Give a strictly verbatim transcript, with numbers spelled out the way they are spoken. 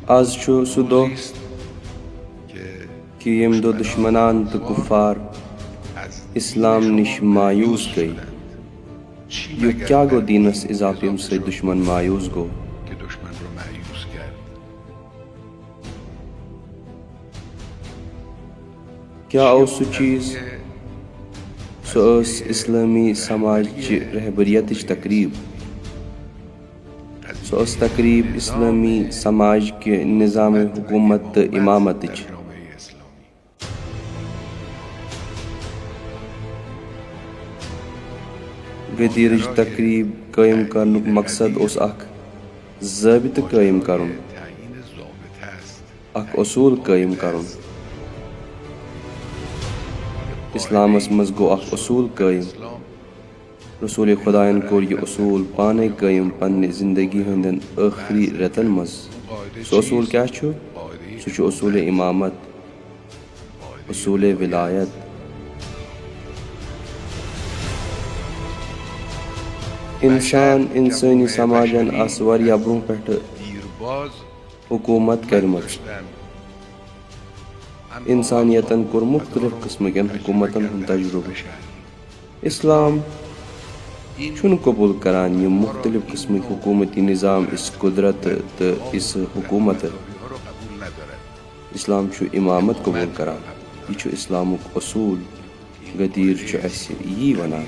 از چھُ سُہ دۄہ کہِ ییٚمہِ دۄہ دُشمنان تہٕ کُفار اسلام نِش مایوس گٔے۔ یُتھ کیٛاہ گوٚو دیٖنس اضافہٕ، ییٚمہِ سۭتۍ دُشمن مایوس گوٚو؟ کیٛاہ اوس سُہ چیٖز؟ سُہ ٲس اسلٲمی سماج چہِ رہبریتٕچ تقریب۔ سۄ ٲس تقریب اسلٲمی سماج کہِ نظام حکومت تہٕ امامتٕچ۔ غدیرٕچ تقریب قٲیِم کرنُک مقصد اوس اکھ ضٲبطہٕ قٲیِم کرُن، اکھ اصوٗل قٲیِم کرُن۔ اسلامس منٛز گوٚو اکھ اصوٗل قٲیِم۔ رسول خدایَن کوٚر یہِ اصوٗل پانے قٲیِم پننہِ زندگی ہٕنٛدٮ۪ن ٲخری رٮ۪تن منٛز۔ سُہ اصوٗل کیٛاہ چھُ؟ سُہ چھُ اصوٗل امامت، اصوٗل ولایت۔ انسان، انسٲنی سماجن آسہٕ واریاہ برونٛہہ پٮ۪ٹھٕ حکوٗمت کرِمٕژ۔ انسانیتن کوٚر مُختٔلِف قٕسمٕکٮ۪ن حکوٗمتن ہُنٛد تجرُبہٕ۔ اسلام چھُنہٕ قبول کران یِم مُختٔلِف قٕسمٕکۍ حکوٗمتی نظام، یِژھ قدرت تہٕ یِژھ حکوٗمت۔ اسلام چھُ امامت قبول کران۔ یہِ چھُ اسلامُک اصوٗل۔ غدیر چھُ اَسہِ یی وَنان۔